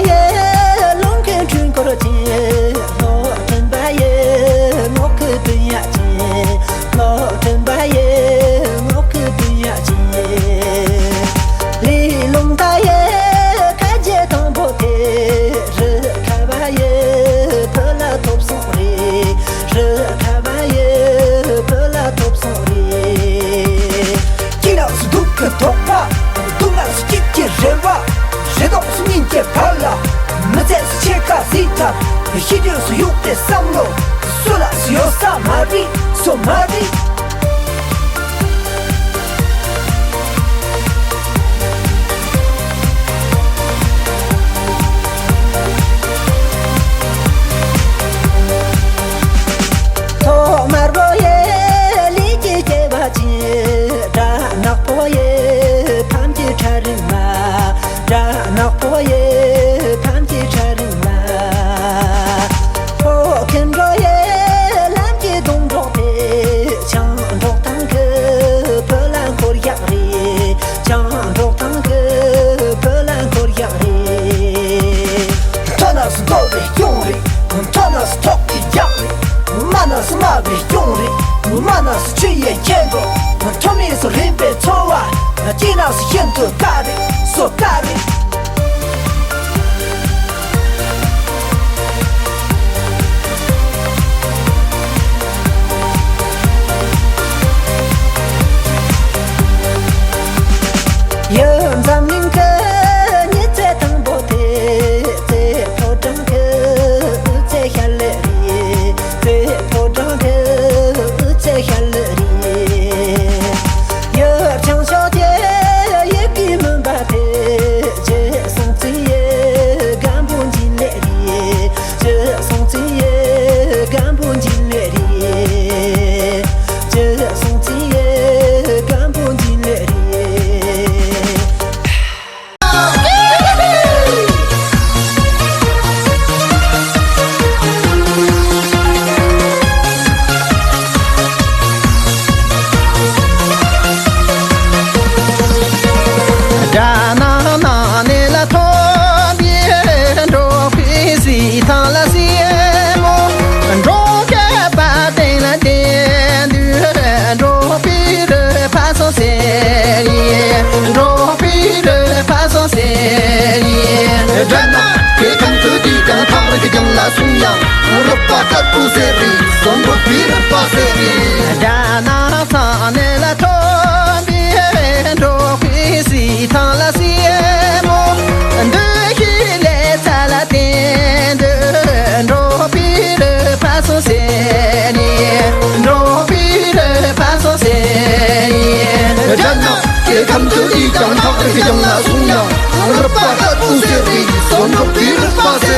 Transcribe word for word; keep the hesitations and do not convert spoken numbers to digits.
ཡེ་ལུང་གི་འཕྲུལ་འཁོར་ཅན། སློབ་སྟོན་པ་ཡེ་ངོགས་ཀྱི་སྤུན་ཡ་ཅན། སློབ་སྟོན་པ་ཡེ་ངོགས་ཀྱི་སྤུན་ཡ་ཅན། ལི་ལུང་ད་ཡེ་ཁ་རྗེ་དང་པོ་དེ། རི་ཁ་བ་ཡེ་བུ་ལ་ཐོབ་སོང་རེད། རི་ཁ་བ་ཡེ་བུ་ལ་ཐོབ་སོང་རེད། སྐྱིད་ལགས་སུ་སྡུག་གི་དོགས་པ། སྡུག་ལགས་སུ་སྐྱིད་ཀྱི་རེ་བ། རེ་དོགས་སུ་སྙིང་རྗེ་བར་ལ། མི་ཚེ་སུ་ཕྱེད་ཀ་གཟིགས་ཐབས། ཤི་དུས་སུ་གཡུག་པའི་བསམ་བློ། སུ་ལ་སུ་ཡོད་ས་མ་རེད། སོ་མ་རེད། ཐོག་དམར་པོ་ཡེ་ལས་ཀྱི་སྐྱེ་བ་ཆེ། དགྲ་ནག་པོ་ཡེ་ཕམ་གྱི་ཁྲ་རིང་མ། དགྲ་ནག་པོ་ཡེ་ཕམ་གྱི་ཁྲ་རིང་མ། ཨོ་ཁེན་འགྲོ་ཡེ་ལམ་གྱི་སྡོང་གྲོགས་དེ། ཆང་འགྲོགས་ཐང་གི་བུ་ལ་འཁོར་ཡག་རེད། ཆང་འགྲོགས་ཐང་གི་བུ་ལ་འཁོར་ཡག་རེད། མཐོ་ན་སུ་མཐོ་བའི་སྐྱོང་རེད། མཐོ་ན་སུ་ཐོག་གི་རྒྱག་རེད། དམའ་ན་སུ་དམའ་བའི་སྐྱོང་རེད། དམའ་ན་སུ་ཆུ་ཡི་ཁྱེད་འགྲོ། མཐོ་མིས་སུ་རིམ་པའི་འཚོ་བ། སྐྱིད་ན་སུ་ཤིན་ཏུ་དཀའ་རེད། སོ་དཀའ་རེད། ཡུལ་འཛམ་གླིང་གི་ཉི་ཚེ་དང་པོ་དེ། ཚེ་ཕོ་བྲང་གི་དབུ་ཚེ་ཤར་ལེ་རེད། ཚེ་ཕོ་བྲང་གི་དབུ་ཚེ་ཤར་ལེ་རེད། ཡུལ་བྱང་ཕྱོགས་ཀྱི་ཡི་གེ་མུན་པ་དེ། རྗེས་སོང་ཚེ་ཡི་སྒམ་པོ་འབྱིན་ལེ་རེད། རྗེས་སོང་ཚེ་ཡི་སྒམ་པོ་འབྱིན་ལེ་རེད། རྗེས་སོང་ཚེ་ཡི་སྒམ་པོ་འབྱིན་ལེ་རེད། དགྲ་ནག་ནག་ནས་ལ་ཐོན་པའི་འབྲོག་པའི་གཟི་ཐང་ལ་སྲས་མོ། འབྲོག་སྐད་པ་སྟེང་ལ་བསྟན་དུས་འབྲོག་པའི་རུ་ཕ་སོ་ཟེར་ཡིན། འབྲོག་པའི་རུ་ཕ་སོ་ཟེར་ཡིན། དགྲ་ནག་གི་ཁམས་སུ་དུས་ཀྱང་ཐག་རིང་གི་རྒྱང་ལ་སོང་ཡང་། རུ་པ་ལྟ་བུ་ཟེར་རེད། སོ་འབྲོག་པའི་རུ་པ་ཟེར་རེད། དགྲ་ནག་ཚང་ནས་ལ་ཐོན་པའི་འབྲོག་པའི་གཟི་ཐང་ལ་སྲས་མོ། འདུ་ཤེས་ལས་ཚ་ལ་བརྟེན་དུ་འབྲོག་པའི་རུ་ཕ་སོ་ཟེར་ནས། འབྲོག་པའི་རུ་ཕ་སོ་ཟེར་ནས། དགྲ་ནག་གི་ཁམས་སུ་དུས་ཀྱང་ཐག་རིང་གི་རྒྱང་ལ་སོང་ཡང་། རུ་པ་ལྟ་བུ་ཟེར་རེད། སོ་འབྲོག་པའི་རུ་པ་ཟེར།